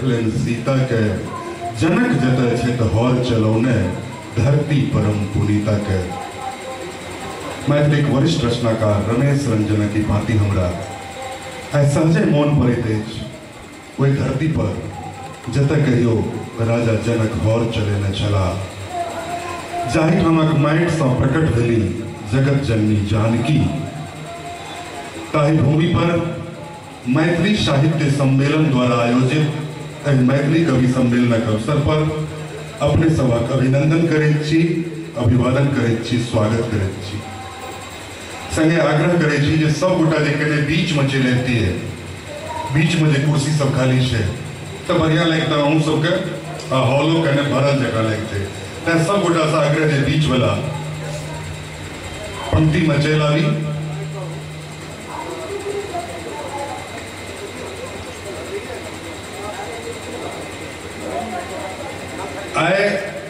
देखलनि सीता के, जनक जतय छथि हर चलौने धरती परम पुनीता के। मैथिलीक वरिष्ठ रचनाकार रमेश रंजनक ई पाँति हमरा आइ सहजे मोन पड़ैत अछि। ओहि धरती पर जतय कहियो राजा जनक हर चलेने छलाह, जाहि ठामक माटिसँ प्रकट भेली जगत जननी जानकी, ताहि भूमि पर मैथिली साहित्य सम्मेलन द्वारा आयोजित एहि मैथिली कवि सम्मेलनक अवसर पर अपने सभक अभिनंदन करैत छी, अभिवादन करैत छी, स्वागत करैत छी। संगे आग्रह करैत छी जे सब गोटा जे कने बीचमे चलि अबितियै, बीचमे जे कुर्सी सब खाली छै तऽ बढ़िआँ लगतै अहूँ सबके, आ हॉलो कने भरल जकाँ लगतै। तैं सब गोटासँ आग्रह जे बीचवला पंक्तिमे चलि आबी। आइ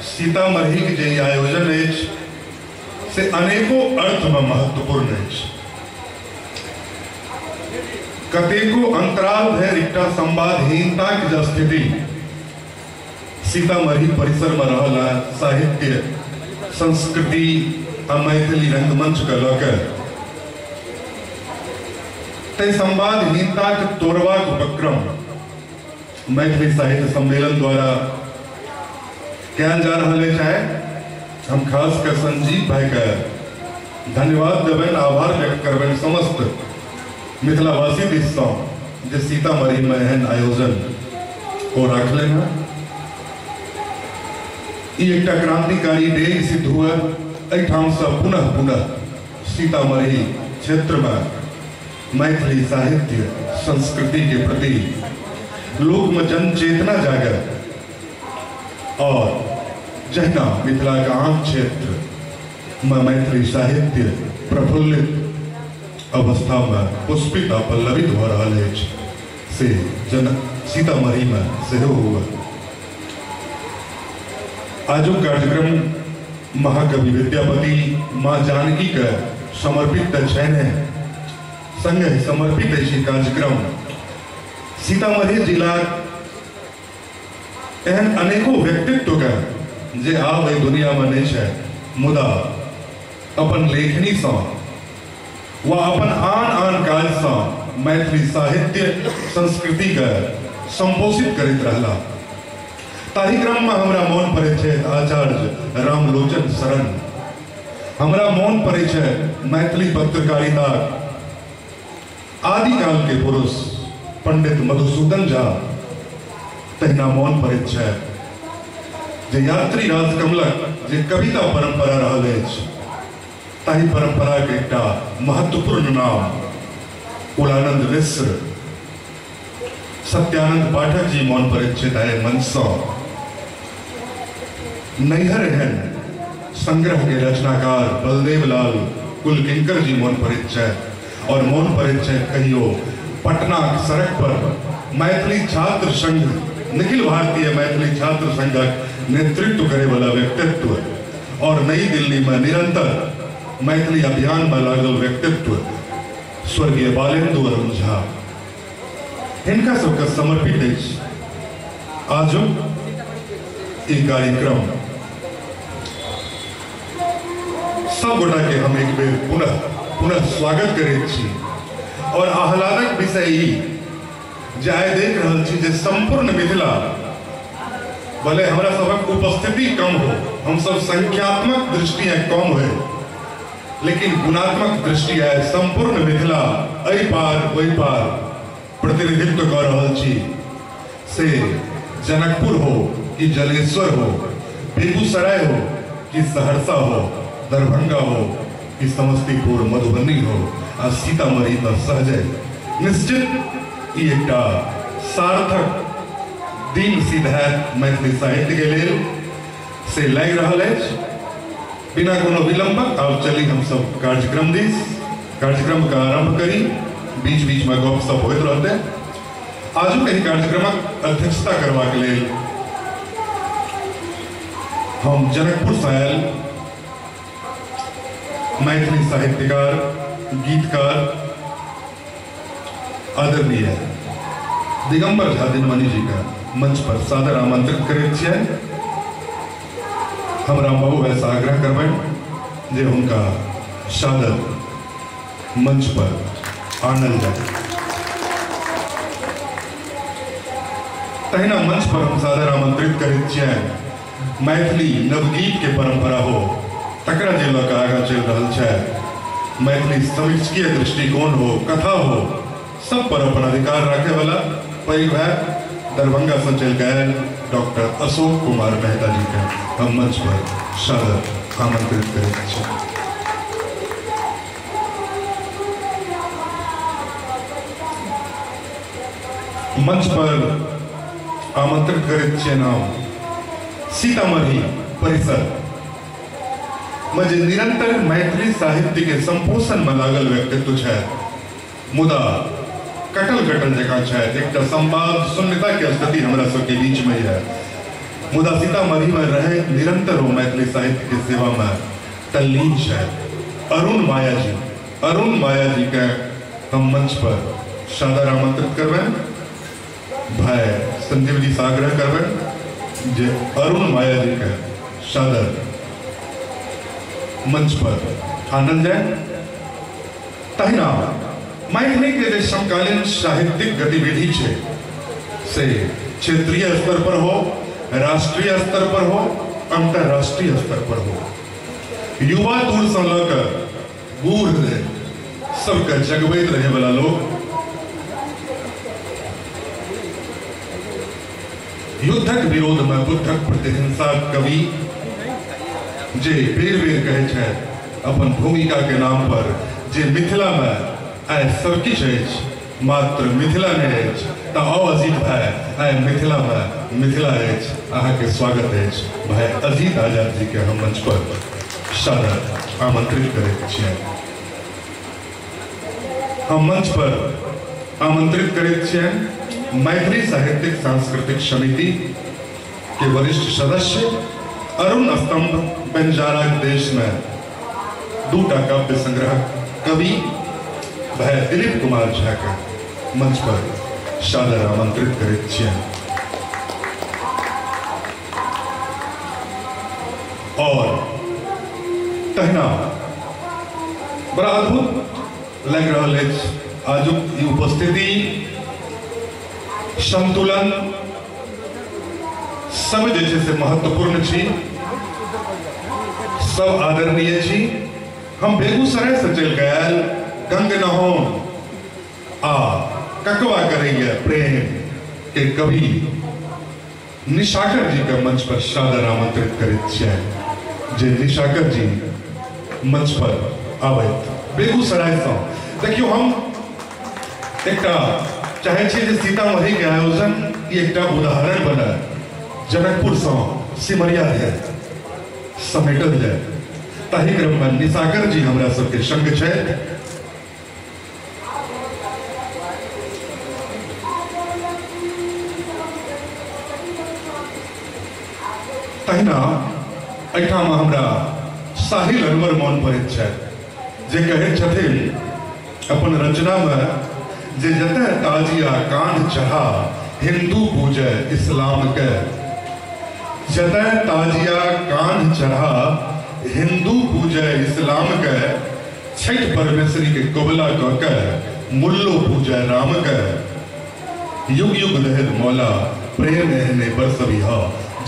सीतामढ़ी के जे आयोजन अछि से अनेको अर्थमे महत्वपूर्ण अछि। कतेको अंतराल धरि एकटा संवादहीनताक जे स्थिति सीतामढ़ी परिसरमे रहल है, साहित्य संस्कृति आ मैथिली रंगमंच के लऽ के, ताहि संवादहीनताक तोड़बाक उपक्रम मैथिली साहित्य सम्मेलन द्वारा कयल जा रहल अछि। आइ हम खास कर संजीव भाई के धन्यवाद देबनि, आभार व्यक्त करबनि समस्त मिथिलावासी दिससँ जे सीतामढ़ीमे एहन आयोजन ओ राखलनि हँ। ई एकटा क्रांतिकारी डेग सिद्ध हुए। एहिठामसँ पुनः पुनः सीतामढ़ी क्षेत्रमे मैथिली साहित्य संस्कृति के प्रति लोकमे जनचेतना जागे और जहिना मिथिला के आम क्षेत्र में मैथिली साहित्य प्रफुल्लित अवस्था में पुष्पित आ पल्लवित भऽ रहल अछि, से जन सीतामढ़ी में सेहो हुए। आजुक कार्यक्रम महाकवि विद्यापति माँ जानकी के समर्पित तऽ छनि, संगहि समर्पित अछि कार्यक्रम सीतामढ़ी जिलाक एहन अनेको व्यक्तित्व के जे आब एहि दुनिया में नहीं छै, मुदा अपन लेखनीसँ वा अपन आन आन काजसँ मैथिली साहित्य संस्कृति के संपोषित करैत रहला। ताहि क्रममे हमरा मोन पड़ै छै आचार्य रामलोचन शरण, हमरा मोन पड़ै छै मैथिली पत्रकारिता आदिकाल के पुरुष पंडित मधुसूदन झा, तहिना मोन पड़ैत छै जे यात्री राजकमलक जे कविता परंपरा रहल अछि, ताहि परंपरा के एकटा महत्वपूर्ण नाम कुलानंद मिश्र, सत्यानंद पाठक जी मोन पड़ैत छै। ताहि मंचसँ नैहर एहन संग्रह के रचनाकार बलदेव लाल कुलकिंकर जी मोन पड़ैत छै और मोन पड़ैत छै कहियो पटना सड़क पर मैथिली छात्र संघ, निखिल भारतीय मैथिली छात्र संघक नेतृत्व करे वाला व्यक्तित्व और नई दिल्ली में निरंतर मैथिली अभियान में लागल व्यक्तित्व स्वर्गीय बालेंदु अरुण झा, हिनका सबके समर्पित अछि आजुक ई कार्यक्रम। सब गोटा के हम एक बेर पुनः पुनः स्वागत करैत छी और आह्लादक विषय ई जे आइ देख रहल छी जे संपूर्ण मिथिला, भले हमरा सबक उपस्थिति कम हो, हम सब संख्यात्मक दृष्टिए कम हो, लेकिन गुणात्मक दृष्टि आइ संपूर्ण मिथिला एहि पार ओहि पार प्रतिनिधित्व कऽ रहल छी। से जनकपुर हो कि जलेश्वर हो, बेगूसराय हो कि सहरसा हो, दरभंगा हो कि समस्तीपुर मधुबनी हो, आ सीतामढ़ी तऽ सहजे निश्चित ई एकटा सार्थक दिन सिद्ध हैत मैथिली साहित्य के लेल से लागि रहल अछि। बिना कोनो विलम्बक आब चली हम सब कार्यक्रम दिस, कार्यक्रम का आरंभ करी। बीच बीच में गपशप होइत रहतै। आजुक एहि कार्यक्रमक अध्यक्षता करबाक लेल हम जनकपुर से आयल मैथिली साहित्यकार गीतकार आदरणीय दिगंबर झा दिनमणि जी का मंच पर सादर आमंत्रित करैत छियनि। हम रामबाबू भाई से आग्रह करबनि जे हुनका सादर मंच पर आनल जाय। तहिना मंच पर हम सादर आमंत्रित करैत छियनि मैथिली नवगीत के परंपरा हो तकरा जे लऽ कऽ आगाँ चलि रहल छै, मैथिली समीक्षकीय दृष्टिकोण हो, कथा हो, सब पर अपन अधिकार रखे वाला पैघ भाई दरभंगा से चलि कऽ आयल डॉक्टर अशोक कुमार मेहता जी के हम मंच पर सादर आमंत्रित करैत छी। मंच पर आमंत्रित करैत छियनि हम सीतामढ़ी परिसर में जे निरंतर मैथिली साहित्य के संपोषण में लागल व्यक्तित्व छै, मुदा कटल कटल जकाँ छथि, एकटा संवाद शून्यता के स्थिति हमरा सबके बीच में है, मुदा सीतामढ़ी में रहे निरंतर वो मैथिली साहित्य के सेवा में तल्लीन छथि। अरुण माया जी, अरुण माया जी के हम मंच पर सादर आमंत्रित करबनि। भाई संजीव जी से आग्रह करबनि जे अरुण माया जी के सादर मंच पर आनल जाय। तहिना मैथिली के जे समकालीन साहित्यिक गतिविधि छै से क्षेत्रीय स्तर पर हो, राष्ट्रीय स्तर पर हो, अंतरराष्ट्रीय स्तर पर हो, युवा दूर से लऽ कऽ बूढ़ धरि सबके जगबैत रहे वाला लोग, युद्धक विरोध में बुद्धक प्रतिहिंसा कवि जे बेर बेर कहै छथि अपन भूमिका के नाम पर जे मिथिला में आइ सब किछु अछि, मात्र मिथिला नहि अछि, तऽ आओ अजीत भाई, आइ मिथिला में मिथिला अछि, अहाँके स्वागत अछि। भाई अजीत आजाद जी के हम मंच पर सादर आमंत्रित करैत छियनि। हम मंच पर आमंत्रित करैत छियनि मैथिली साहित्यिक सांस्कृतिक समिति के वरिष्ठ सदस्य अरुण स्तंभ बंजारा देश में दूटा काव्य संग्रह कवि भाई दिलीप कुमार झा के मंच पर सादर आमंत्रित करैत छियनि। और तहिना बड़ा अद्भुत लागि रहल अछि आजुक ई उपस्थिति, संतुलन सब जे छै से महत्वपूर्ण छी, सब आदरणीय छी। हम बेगूसराय से चलि कऽ आयल गंगनहौन आ ककवा करैया प्रेम के कवि निशाकर जी के मंच पर सादर आमंत्रित करैत छियनि जे निशाकर जी मंच पर आबैत बेगूसराय सँ। देखियौ, हम एकटा चाहै छी जे सीतामढ़ी के आयोजन ई एकटा उदाहरण बनय, जनकपुर सँ सिमरिया धरि समेटल जाय। ताहि क्रम में निशाकर जी हमरा सबके संग छथि। तहिना एहिठाम हमरा साहिल अनवर मोन पड़ैत छथि जे कहैत छथिन अपन रचना में जे जतय ताजिया कान्ह चढ़ा हिंदू पूजय इस्लाम के, जतय ताजिया कान्ह चढ़ा हिंदू पूजय इस्लाम के, छठ परमेश्वरी के कबला कऽ के मुल्लो पूजय राम के, युग युग धरि मौला प्रेम एहने बरसबिह,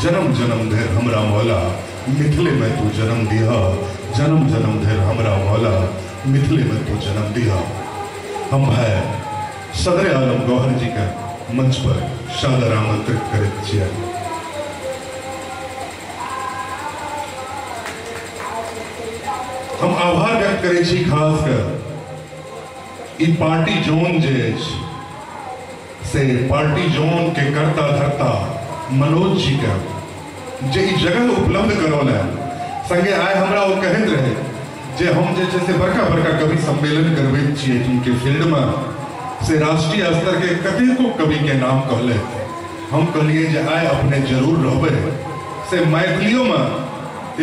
जन्म जन्म धरि हमरा मौला मिथिले में तू जन्म दिह, जन्म जन्म धरि हमरा मौला मिथिले में तू जन्म दिह। हम भाई सदर आलम गौहर जी के मंच पर सादर आमंत्रित करैत छियनि। हम आभार व्यक्त करै छी खास कर ई पार्टी जोन जे अछि से पार्टी जोन के कर्ता धर्ता मनोज जी के जे ई जगह उपलब्ध करौलनि। संगे आइ हमरा ओ कहैत रहे जे हम जे छै से बड़का बड़का कवि सम्मेलन करबैत छियै उनके फील्ड में, से राष्ट्रीय स्तर के कतेको कवि के नाम कहले। हम कहलिए जे आइ अपने जरूर रहबै, से मैथिलियो में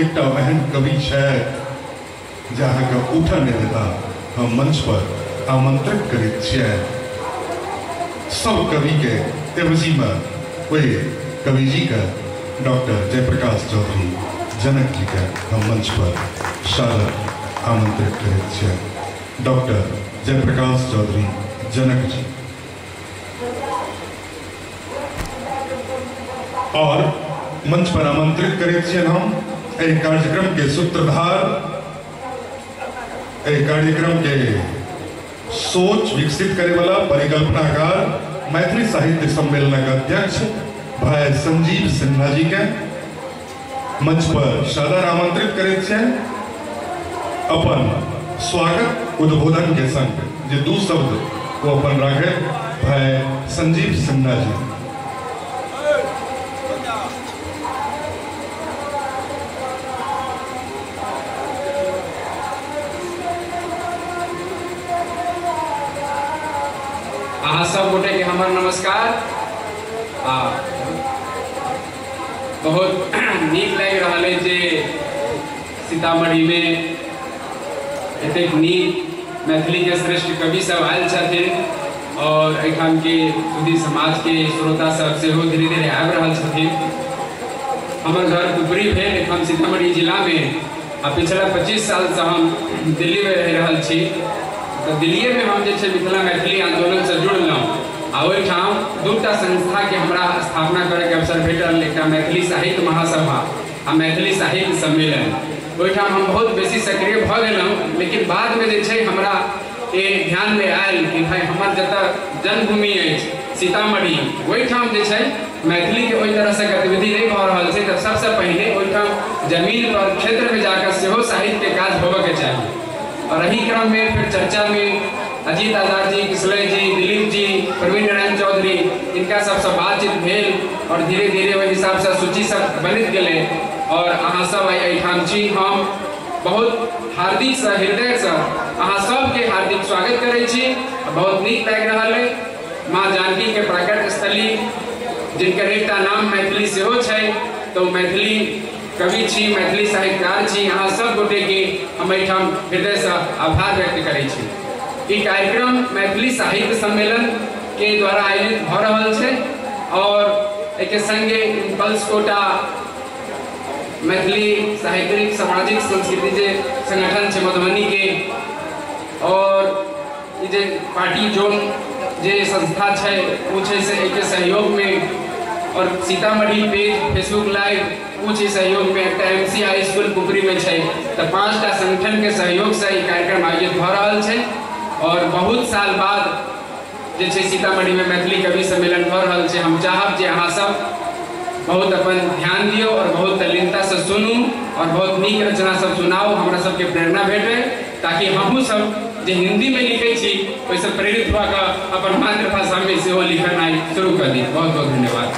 एकटा एहन कवि छथि जे अहाँके उठऽ नहि देता। हम मंच पर आमंत्रित करैत छियनि सब कवि के एवजी में ओहि कवि जी के डॉक्टर जयप्रकाश चौधरी जनक जी के हम मंच पर सादर आमंत्रित करैत छियै। डॉक्टर जयप्रकाश चौधरी जनक जी। और मंच पर आमंत्रित करैत छियनि हम एहि कार्यक्रम के सूत्रधार, एहि कार्यक्रम के सोच विकसित करे वाला परिकल्पनाकार, मैथिली साहित्य सम्मेलनक अध्यक्ष भाई संजीव सिन्हा जी के मंच पर सादर आमंत्रित करैत छियनि अपन स्वागत उद्बोधन के संग जे दू शब्द वो अपन राखे भाई संजीव सिन्हा जी। अहाँ सब गोटे के हमर नमस्कार। आ बहुत नीक लागि रहल है जे सीतामढ़ी में एतेक नीक मैथिली के श्रेष्ठ कवि सब आयल छथिन और एहिठाम के सुधी समाज के श्रोता सब सेहो धीरे धीरे आबि रहल छथिन। हमर घर पुपरी भेल एखन सीतामढ़ी जिला में आ पिछला 25 साल से हम दिल्ली में रहि रहल छी। तो दिल्लीए में हम जे मिथिला मैथिली आंदोलन से जुड़लहुँ आ ओहिठाम दूटा संस्था के हमरा स्थापना करैके अवसर भेटल, एकटा मैथिली साहित्य महासभा आ मैथिली साहित्य सम्मेलन। ओहिठाम हम बहुत बेसी सक्रिय भऽ गेलहुँ, लेकिन बादमे जे छै हमरा ये ध्यानमे आयल कि भाई हमर जतऽ जन्मभूमि अछि सीतामढ़ी, ओहिठाम जे छै मैथिलीके ओहि तरहसँ गतिविधि नहि भऽ रहल छै। तऽ सबसँ पहिने ओहिठाम जमीन पर क्षेत्रमे जाकऽ सेहो साहित्यके काज होबऽके चाही। और एही क्रम में फिर चर्चा में अजीत आजाद जी, किसलय जी, दिलीप जी, प्रवीण नारायण चौधरी, इनका सबसे बातचीत भेल और धीरे धीरे ओहि हिसाब से सूची सब बनैत गेलै और अहाँ सब आइ एहिठाम छी। हम बहुत हार्दिक से हृदय से अहाँ सबके हार्दिक स्वागत करै छी। बहुत नीक लागि रहल है। माँ जानकी के प्राकट्य स्थली जिनकर एकटा नाम मैथिली सेहो छै, तो मैथिली कवि छी, मैथिली साहित्यकार छी। अहाँ सब गोटे के हम एहिठाम हृदय से आभार व्यक्त करै छी। ई कार्यक्रम मैथिली साहित्य सम्मेलन के द्वारा आयोजित भऽ रहल छै और एहिके संगे इम्पल्स कोटा मैथिली साहित्यिक सामाजिक संस्कृति जे संगठन छै मधुबनी के और ई जे पार्टी जोन जे संस्था छै ओ छै से एहिके सहयोग में और सीतामढ़ी पेज फेसबुक लाइव ओ छै सहयोग में एकटा MC high स्कूल पुपरी में छै। तऽ 5टा संगठन के सहयोग से ई कार्यक्रम आयोजित भऽ रहल छै और बहुत साल बाद जे छै सीतामढ़ी में मैथिली कवि सम्मेलन भऽ रहल छै। हम चाहब जे अहाँ सब बहुत अपन ध्यान दियौ और बहुत तल्लीनता से सुनू और बहुत नीक रचना सब सुनाउ, हमरा सबके प्रेरणा भेटे ताकि हमहूँ सब जे हिंदी में लिखै छी ओहिसँ प्रेरित भऽ कऽ अपन मातृभाषा में सेहो लिखनाइ शुरू कऽ दी। बहुत बहुत धन्यवाद।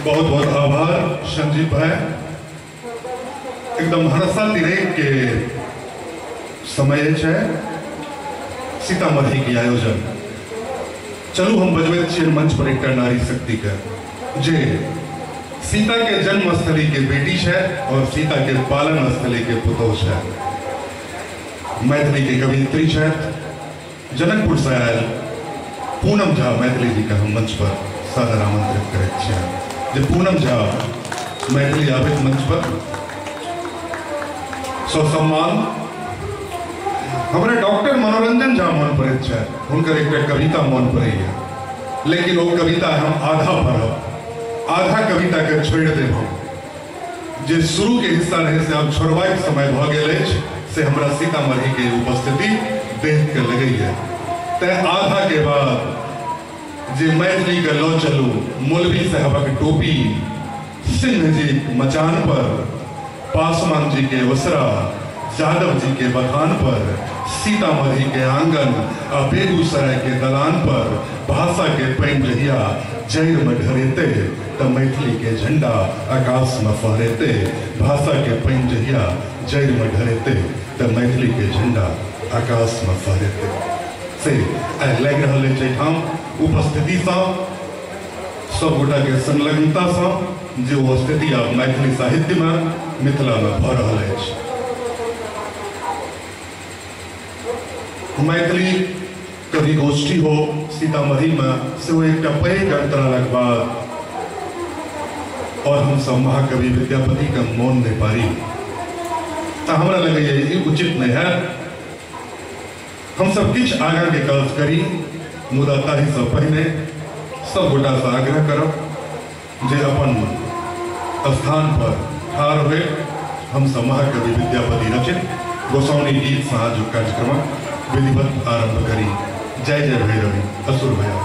बहुत बहुत आभार संजीव भाई। एकदम हर्षातिरेक के समय है सीतामढ़ी के आयोजन। चलू हम बजबैत छियै मंच पर एकटा नारी शक्ति के जे सीता के जन्मस्थली के बेटी है और सीता के पालन स्थली के पुतोह है, मैथिली के कवियत्री छथि, जनकपुर से आयल पूनम झा मैथिली जी के हम मंच पर सादर आमंत्रित करैत छियै जे पूनम झा मैथिली आबैत मंच पर ससम्मान। हमरा डॉक्टर मनोरंजन झा मन पड़ैत छथि, हुनकर एकटा कविता मन पड़ैया, लेकिन ओ कविता हम आधा पढ़ब, आधा कविता के छोड़ि देब हम। जे शुरू के हिस्सा रहे से आब छोड़बाक समय भऽ गेल अछि, से हमरा सीतामढ़ी के उपस्थिति देख के लगैया। तैं आधा के बाद जे मैथिली के लऽ चलू मौलवी साहबक टोपी, सिंह जी मचान पर, पासवान जी के ओसरा, यादव जी के बथान पर, सीतामढ़ी के आंगन आ बेगूसराय के दलान पर, भाषा के पानि जहिया जड़ि में ढरेते त मैथिली के झंडा आकाश में फहरेते, भाषा के पानि जहिया जड़ि में ढरेते त मैथिली के झंडा आकाश में फहरेते। से आइ लागि रहल अछि एहिठाम उपस्थितिसँ सबगोटा के संलग्नतासँ जे ओ स्थिति आब मैथिली साहित्यमे मिथिलामे भऽ रहल अछि। मैथिली कवि गोष्ठी हो सीतामढ़ी में सेहो एकटा पैघ अंतरालक बाद और हम सब महाकवि विद्यापति के मौन नहीं पारी तो हमरा लगैए ई उचित नहीं है। हम सब किछु आगाँ के काज करी, मुदा ताहिसँ पहिने सब गोटासँ आग्रह करब जे अपन स्थान पर ठाढ़ हुए हम सब महाकवि विद्यापति रचित गोसाउनी गीत सँ आजुक कार्यक्रमक विधिवत आरंभ करी। जय जय भैरवी असुर भैया।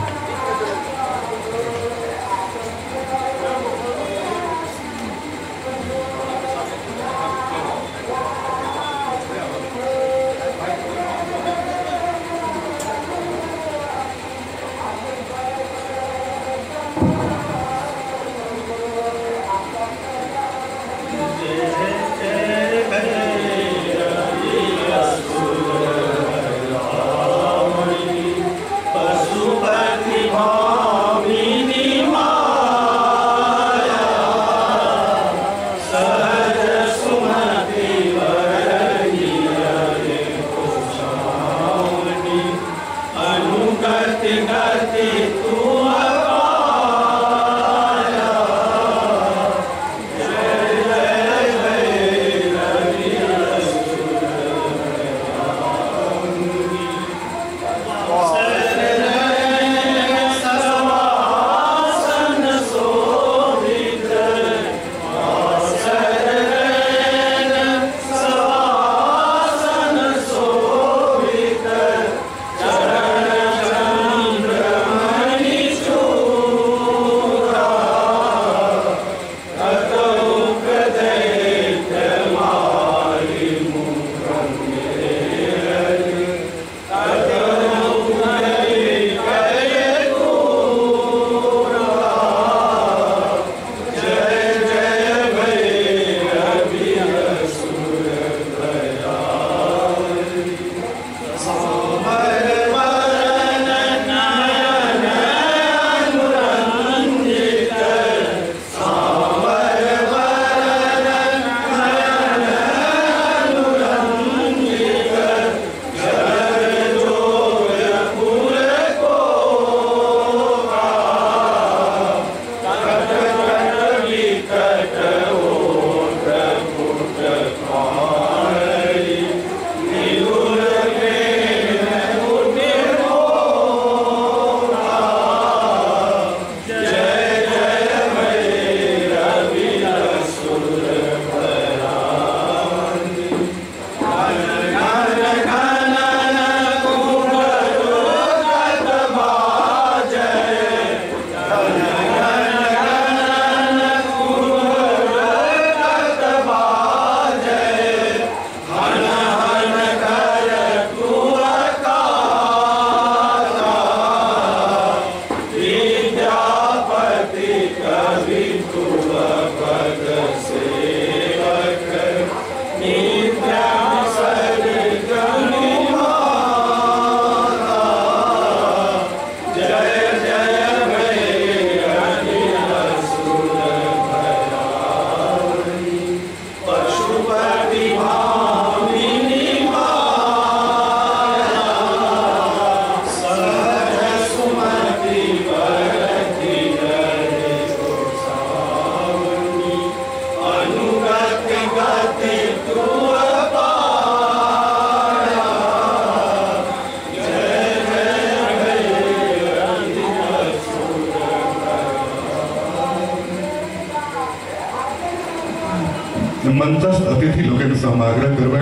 मंचस्थ अतिथि लोकनि से हम आग्रह करबै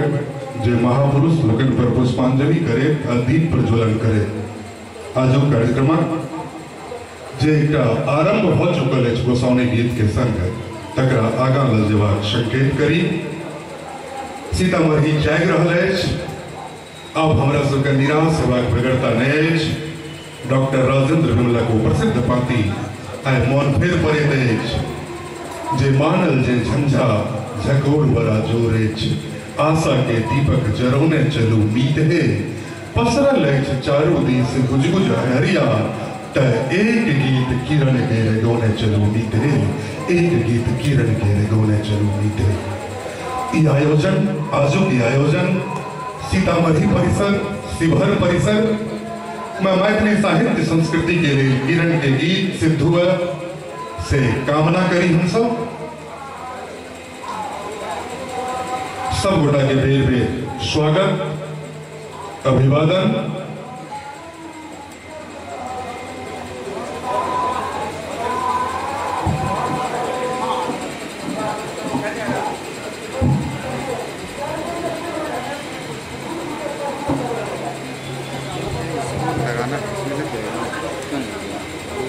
जे महापुरुष लोकनि पर पुष्पांजलि करे आ दीप प्रज्वलन करे। आजुक कार्यक्रमक जे एकटा आरंभ भऽ चुकल अछि गोसाउनी गीत के संग, तकरा आगाँ लऽ जेबाक संकेत करी। सीतामढ़ी जागि रहल अछि, आब हमरा सबके निराश हेबाक बेगरता नहि अछि। डॉक्टर राजेंद्र विमलक ओ प्रसिद्ध पाँति आइ मोन फेर पड़ैत अछि जे मानल जे झंझा झकोर बड़ा जोर अछि, आशा के दीपक जरौने चलू मीत हे, पसरल अछि चारू दिस गुजगुज हरिया, त एक गीत किरण के गौने चलू मीत हे, एक गीत किरण के गौने चलू मीत हे। ई आयोजन, आजुक ई आयोजन सीतामढ़ी परिसर, शिवहर परिसर मैथिली साहित्य संस्कृति के लिए किरण के गीत सिद्ध हुआ से कामना करी हम सब। सब गोटा के बेर बेर स्वागत अभिवादन। लगाना मिल जाएगा,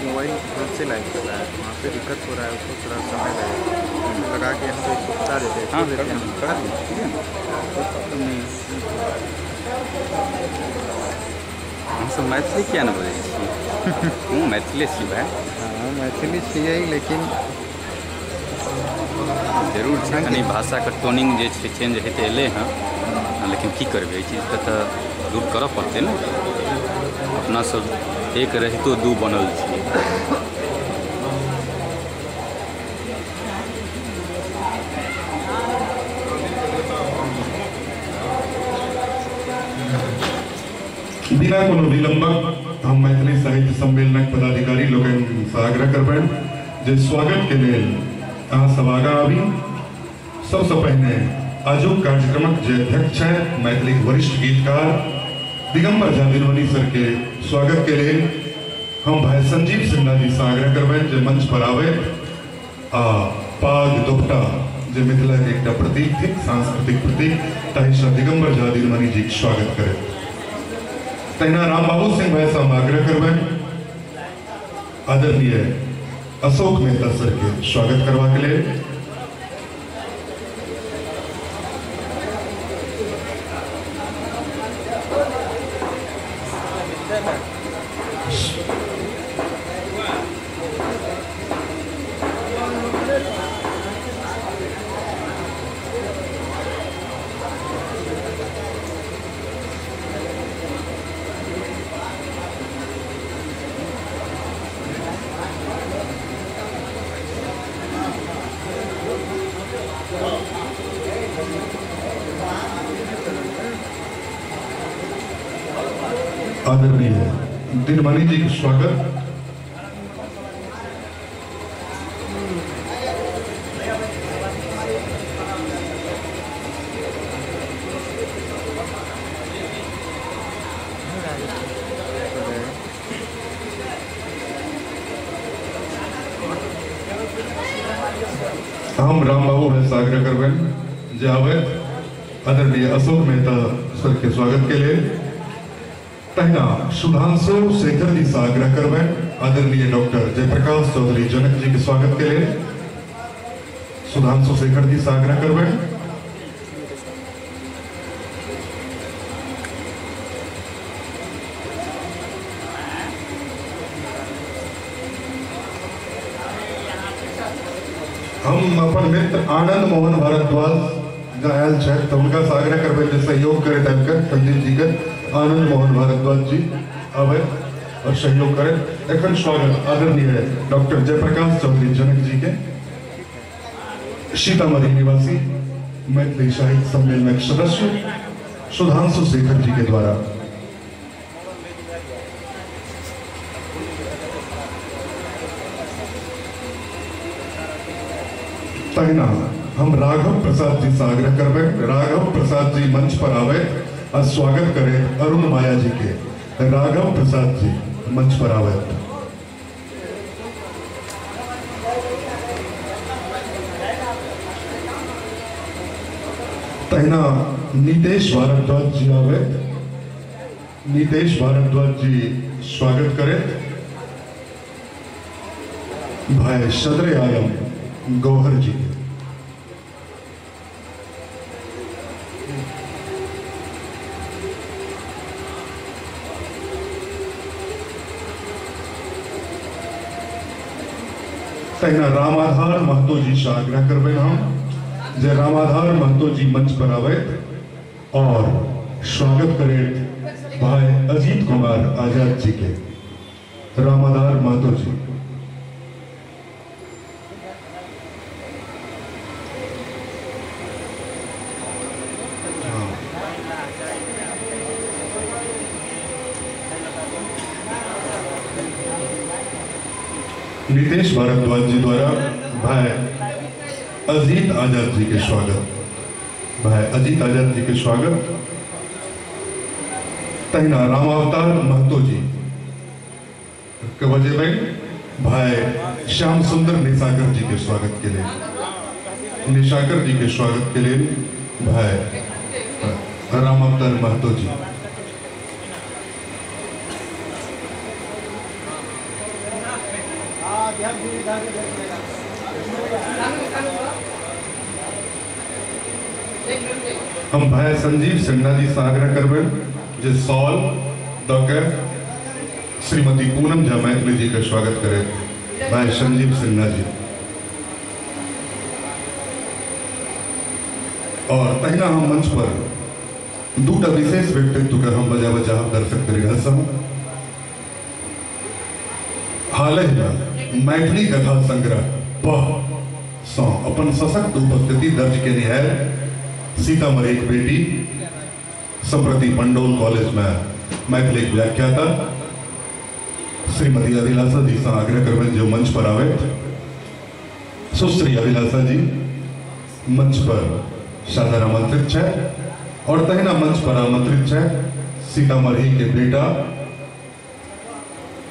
मोबाइल घर से लाइव कर रहा है, वहाँ पे दिक्कत हो रहा है, उसको थोड़ा समय लगेगा। लगा के हम तो बता देते हैं, हाँ कर देते हैं, ठीक है ना, कोई प्रॉब्लम नहीं है। हम सब मैथिली किया ना बोले छी, मैथिली छी भाई। हाँ मैथिली छियै, लेकिन जरूर छै कनि भाषाके टोनिंग जे छै चेंज होइत एलै हँ, लेकिन की करबै एहि चीजके तऽ दूर करऽ पड़तै ने। अपना सब एक रहितो दू बनल छियै। बिना कोनो विलंबक हम मैथिली साहित्य सम्मेलनक पदाधिकारी लोकनिसँ आग्रह करबनि जे स्वागत के लेल अहाँ सब आगाँ आबी। सबसँ पहिने आजुक कार्यक्रमक जे अध्यक्ष छथि मैथिलीक वरिष्ठ गीतकार दिगंबर झा दिनमणि सर के स्वागत के लेल हम भाई संजीव सिन्हा जी से आग्रह करबनि जे मंच पर आबथि आ पाग दोपटा जे मिथिला के एकटा प्रतीक थिक, सांस्कृतिक प्रतीक, ताहिसँ दिगंबर झा दिनमणि जी के स्वागत करैत। तहिना रामबाबू सिंह भाई से हम आग्रह करबनि आदरणीय अशोक मेहता सर के स्वागत करबाक लेल। आदरणीय दिनमणि जी के स्वागत। हम रामबाबू भाई से आग्रह करबनि जे आबथि आदरणीय अशोक मेहता सर के स्वागत के लेल। तहिना सुधांशु शेखर जी से आग्रह करबनि आदरणीय डॉक्टर जयप्रकाश चौधरी जनक जी के स्वागत के लेल। सुधांशु शेखर जी से आग्रह करबनि। हम अपन मित्र आनंद मोहन भारद्वाज जो आयल छथि तऽ हुनका से आग्रह करबनि जे सहयोग करैत आबि कऽ संजीव जी के। आनंद मोहन भारद्वाज जी आबथि और सहयोग करैत। एखन स्वागत आदरणीय डॉक्टर जयप्रकाश चौधरी जनक जी के, सीतामढ़ी निवासी मैथिली साहित्य सम्मेलनक सदस्य सुधांशु शेखर जी के द्वारा। तहिना हम राघव प्रसाद जी से आग्रह करबनि, राघव प्रसाद जी मंच पर आबथि आ स्वागत करें अरुण माया जी के। राघव प्रसाद जी मंच पर आबथि। तहिना नीतेश भारद्वाज जी आबथि, नीतेश भारद्वाज जी स्वागत करें भाई सदरे आलम गौहर जी के। तहिना रामाधार महतो जी से आग्रह करबनि हम जे रामाधार महतो जी मंच पर आबथि और स्वागत करैत भाई अजीत कुमार आजाद जी के। रामाधार महतो जी। नितेश भारद्वाज जी द्वारा भाई अजीत आजाद जी के स्वागत, भाई अजीत आजाद जी के स्वागत। तहिना रामावतार महतो जी के बजेबनि भाई श्याम सुंदर निशाकर जी के स्वागत के लिए, निशाकर जी के स्वागत के लिए भाई रामावतार महतो जी। हम भाई संजीव सिन्हा जी से आग्रह करबै जे सॉल the के श्रीमती पूनम झा मैथिली जी के स्वागत करें भाई संजीव सिन्हा जी। और तहिना हम मंच पर दूटा विशेष व्यक्तित्व के हम बजा बजा दर्शक दीर्घा। हाल ही में मैथिली कथा संग्रह पह सँ अपन सशक्त उपस्थिति दर्ज केने है सीतामढ़ी एक बेटी, सम्प्रति पंडौल कॉलेज में मैथिली व्याख्याता श्रीमती अभिलाषा जी से आग्रह करबनि जे मंच पर आवे। सुश्री अभिलाषा जी मंच पर सादर आमंत्रित है और तहिना मंच पर आमंत्रित है सीतामढ़ी के बेटा,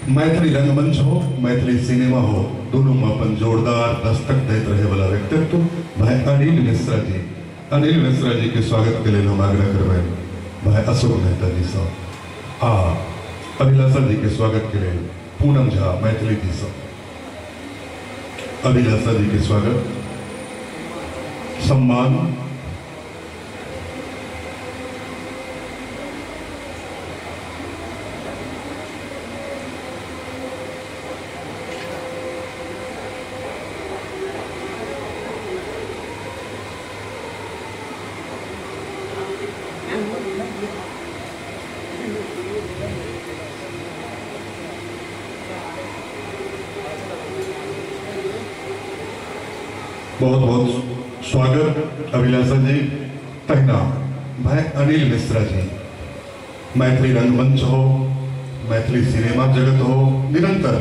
मैथिली रंगमंच हो मैथिली सिनेमा हो दोनों में अपन जोरदार दस्तक दैत रहे वाला व्यक्तित्व भाई अनिल मिश्रा जी। अनिल मिश्रा जी के स्वागत के लिए हम आग्रह करबै भाई अशोक मेहता जी से आ अभिलाषा जी के स्वागत के लिए पूनम झा मैथिली जी से। अभिलाषा जी के स्वागत सम्मान बहुत बहुत स्वागत अभिलाषा जी। तहिना भाई अनिल मिश्रा जी, मैथिली रंगमंच हो मैथिली सिनेमा जगत हो निरंतर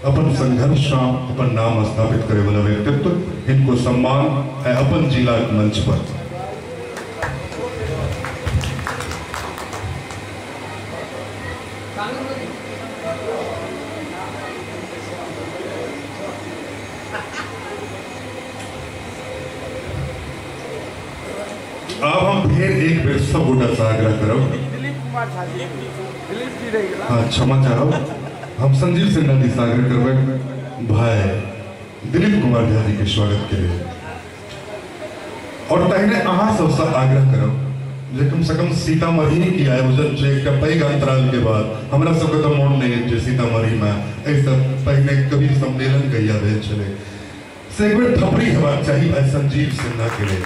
अपन संघर्ष अपन नाम स्थापित करे वाला व्यक्तित्व, इनको सम्मान है अपन जिला मंच पर। अब हम फिर एक बेर सब गोटा से आग्रह करब, हाँ क्षमा चाहब, हम संजीव सिन्हा जी से आग्रह करबै भाई दिलीप कुमार झा जी के स्वागत के लिए। और तहिने अहाँ सबसे आग्रह करब जे कम से कम सीतामढ़ी की आयोजन छै एकटा पैघ अंतराल के बाद, हमरा सबके तो मोन नहीं है जे सीतामढ़ी में एहिसँ पहिने कवि सम्मेलन कहिया भेल छलै, से एक बेर थपड़ी हेबाक चाही भाई संजीव सिन्हा के लेल।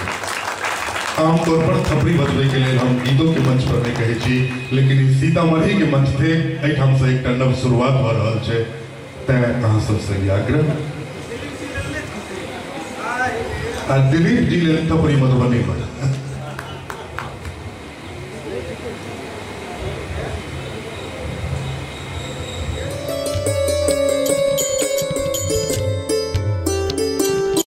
आमतौर पर थपड़ी बजबै के लेल हम गीतों के मंच पर नहीं कहै छी, लेकिन ई सीतामढ़ी के मंच थे एहिठाम से एकटा नव शुरुआत भऽ रहल छै, तैं अहाँ सबसे ई आग्रह। आ दिलीप जी लेल थपड़ी मधुबनी पर।